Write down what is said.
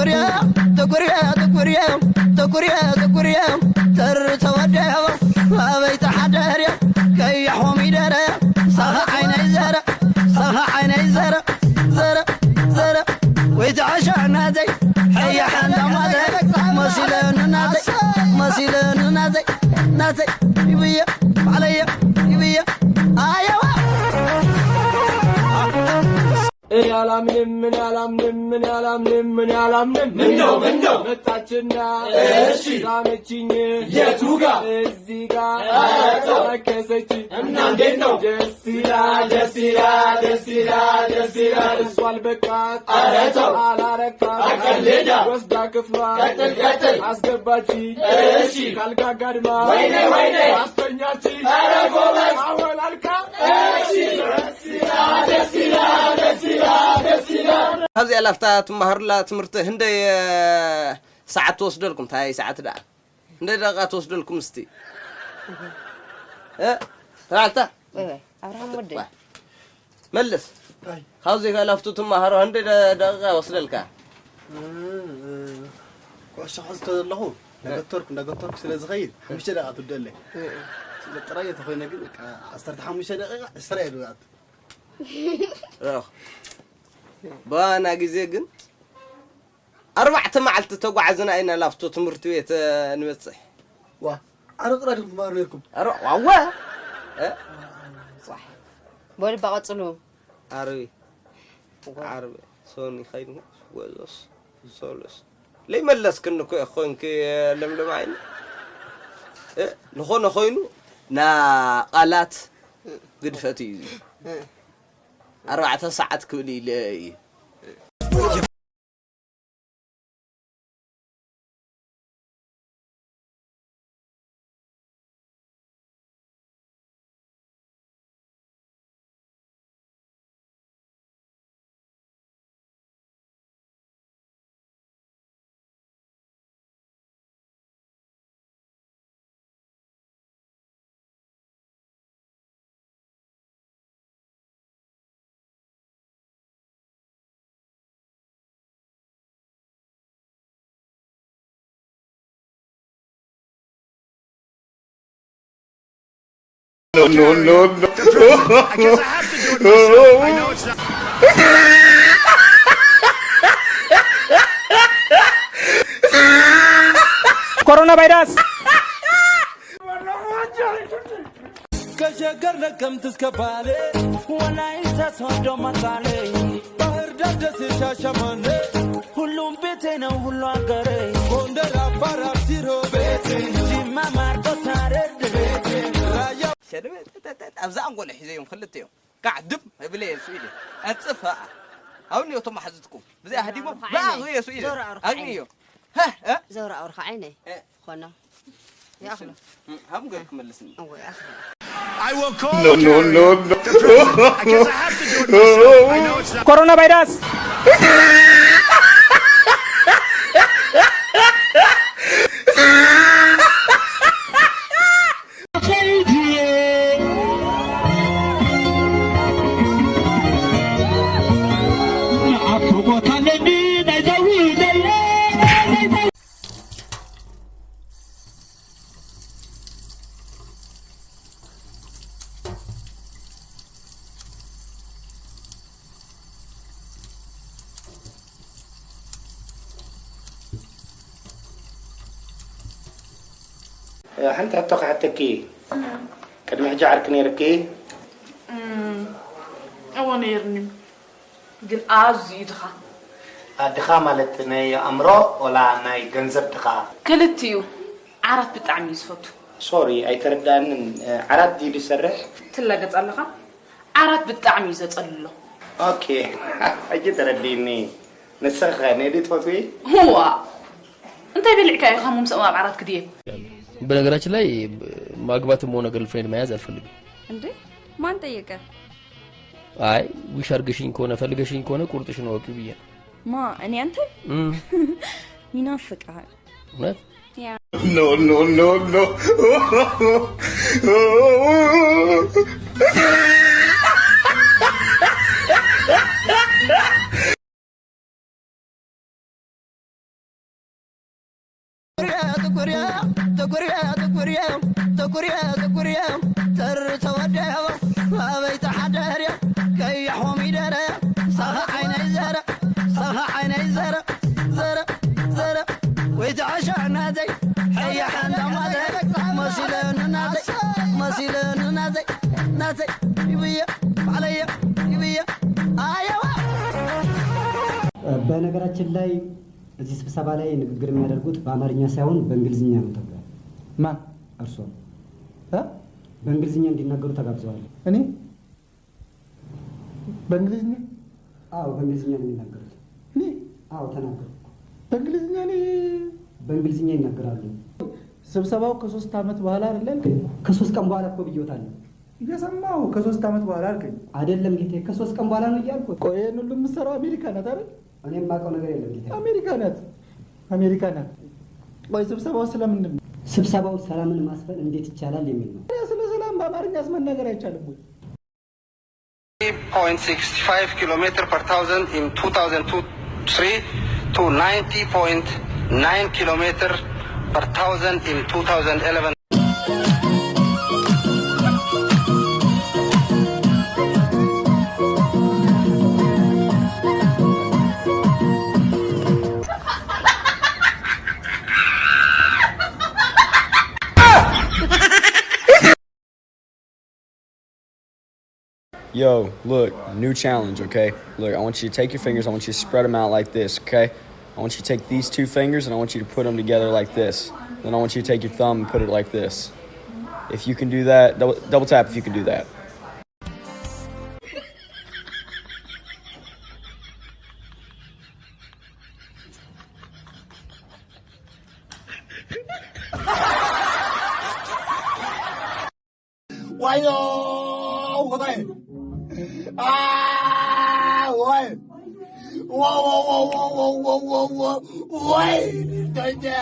ትኩርየ ትኩርየ ትኩርየ ትኩርየ ተር ተወደየ ኣበይ ተሓደርየ ቀይሕ ኮሚደረ ሳኻ ዓይነይ ዘረ ሳኻ ዓይነይ ዘረ ዘረ ዘረ ወይ ተዓሻ ናተይ ሕያ ሓንዳ ማተይ መሲለኒ ናተይ መሲለኒ ናተይ ናተይ ይብየ ባዕለየ ይብየ ኣየዋ እኔ አላምንም እኔ አላምንም እኔ አላምንም እኔ አላምንም ምነው ምነው መጣችና እሺ ሳመችኝ የቱ ጋ እዚህ ጋ ተከሰች እና እንዴት ነው ደስ ይላል ደስ ይላል ደስ ይላል ደስ ይላል እሷ አልበቃት ኧረ ተው አላረካት አቀልዳ ወስዳ ክፍሏ ቀጥል ቀጥል አስገባች እሺ ካልጋ ጋድማ ወይኔ ወይኔ አስተኛች ኧረ ጎበዝ አወላልካ እሺ ካብዚኣ ላፍታ ትመሃሩላ ትምህርቲ ህንደይ ሰዓት ትወስደልኩም ታይ ሰዓት ደኣ ህንደይ ደቂቃ ትወስደልኩም እስቲ ተላልታ ኣብርሃም ወደይ መልስ ካብዚ ከላፍቱ ትመሃሮ ህንደይ ደቂቃ ይወስደልካ ኩዕሾ ክሕዝ ተለኹ እንዳገተርኩ እንዳገተርኩ ስለ ዝኸይድ ሓሙሽተ ደቂቃ ትብደለይ ስለ ጥራይ ተኾይነ ግን በቃ ዓሰርተ ሓሙሽተ ደቂቃ ዕስራ እየ ዝብኣት ረኽ ብኣና ግዜ ግን ኣርባዕተ መዓልቲ ተጓዕዝና ኢና ላፍቶ ትምህርቲ ቤት ንበፅሕ ዋ ዓረቕ ጥራይ ዲኹም ትመሃሩ ነርኩም ኣረ ዋወ እ? በሉ በቐፅሉ ዓርቢ ዓርቢ ሶኒ ኸይኑ ወዞስ ሶሎስ ለይመለስክኒ እኮ ኮንክ ለምለም ዓይኒ እ? ዝኾነ ኮይኑ ና ቃላት ግድፈት እዩ ኣርባዕተ ሰዓት ክብል ኢለ እዩ No, no, no, no. ኮሮና ቫይረስ ከሸገር ነቀምት እስከ ባሌ ወላይታ ሶዶ መቀሌ ባህር ዳር ደሴ ሻሸመኔ ሁሉም ቤቴ ነው ሁሉ አገሬ ጎንደር አፋር አርሲሮ ቤቴ ጅማ ማርቆስ አረድ ቤቴ ራያ ሸደበ ኣብዛ ኣንጎሎ ሒዘዮም ክልተ እዮም ካዕ ድም እብለ እየ ስኢደ ኣጽፍ ኣኣ ኣብኒ እቶም ሓዝትኩም ብዚኣ ሃዲሞም ብኣ እየ ስኢደ ኣግኒ እዮም ዘውራ ኣውርካ ዓይነይ ኾኖ ይኣኽሎ ሃም ገር ክመልስኒ እወ ይኣኽሎ No, no, no, no. ኮሮና ቫይረስ ሓንቲ ሕቶ ክሓተኪ ቅድሚ ሕጂ ዓርኪ ነይርኪ እዎ ነይርኒ ግን ኣዝዩ ድኻ ድኻ ማለት ናይ ኣእምሮ ወላ ናይ ገንዘብ ድኻ ክልቲኡ ዓራት ብጣዕሚ እዩ ዝፈቱ ሶሪ ኣይተረዳኣንን ዓራት ድዩ ዝሰርሕ ትላገጽ ኣለኻ ዓራት ብጣዕሚ እዩ ዘጸልሎ ኦኬ ሕጂ ተረዲኒ ንስኺ ከ ኔዲ ትፈትዊ ህዋ እንታይ በሊዕካ ኢኻ ሙምሰኦም ኣብ ዓራት ክድየብ በነገራችን ላይ ማግባትም ሆነ ገርልፍሬንድ መያዝ አልፈልግም። እንዴ ማን ጠየቀ? አይ ዊሽ አርገሽኝ ከሆነ ፈልገሽኝ ከሆነ ቁርጥሽን እወቂ ብዬ ነው። ማ እኔ አንተ? ይናፍቅሃል። እውነት? No, no, no, no. ትኩርየ ትኩርየ ትኩርየ ትኩርየ ተር ተወደየ ኣበይ ተሓደርየ ቀይሕ ኮሚደረ ሳኻ ዓይነይ ዘረ ሳኻ ዓይነይ ዘረ ዘረ ዘረ ወይ ተዓሻ ናተይ ሕያሓ እንዳማዘ መሲለኒ ናተይ መሲለኒ ናተይ ናተይ ይብየ ባዕለየ ይብየ ኣየዋ በነገራችን ላይ እዚህ ስብሰባ ላይ ንግግር የሚያደርጉት በአማርኛ ሳይሆን በእንግሊዝኛ ነው ተብሏል። ማን እርስዎ እ? በእንግሊዝኛ እንዲናገሩ ተጋብዘዋል። እኔ በእንግሊዝኛ አዎ በእንግሊዝኛ ነው የሚናገሩት። እኔ አዎ ተናገሩ። በእንግሊዝኛ እኔ በእንግሊዝኛ ይናገራሉ። ስብሰባው ከሶስት ዓመት በኋላ አይደለ እንዴ? ከሶስት ቀን በኋላ እኮ ብዬዎታለሁ። እየሰማሁ ከሶስት ዓመት በኋላ አልከኝ። አይደለም ጌታዬ፣ ከሶስት ቀን በኋላ ነው እያልኩት። ቆይ ይህን ሁሉ የምትሰራው አሜሪካ ናት አይደል? እኔ የማውቀው ነገር የለም ጌታዬ። አሜሪካ ናት፣ አሜሪካ ናት። ቆይ ስብሰባው ስለምንድን ነው? ስብሰባው ሰላምን ማስፈን እንዴት ይቻላል የሚል ነው። ታዲያ ስለ ሰላም በአማርኛስ መናገር አይቻልም ወይ? point six five kilometer per thousand in two thousand two three to ninety point nine kilometer per thousand in two thousand eleven. Yo, look, new challenge, okay? Look, I want you to take your fingers, I want you to spread them out like this, okay? I want you to take these two fingers and I want you to put them together like this. Then I want you to take your thumb and put it like this. If you can do that, double, double tap if you can do that. Why no? Why? Ah, why? Whoa, whoa, whoa, whoa, whoa, whoa, whoa, whoa, whoa, why?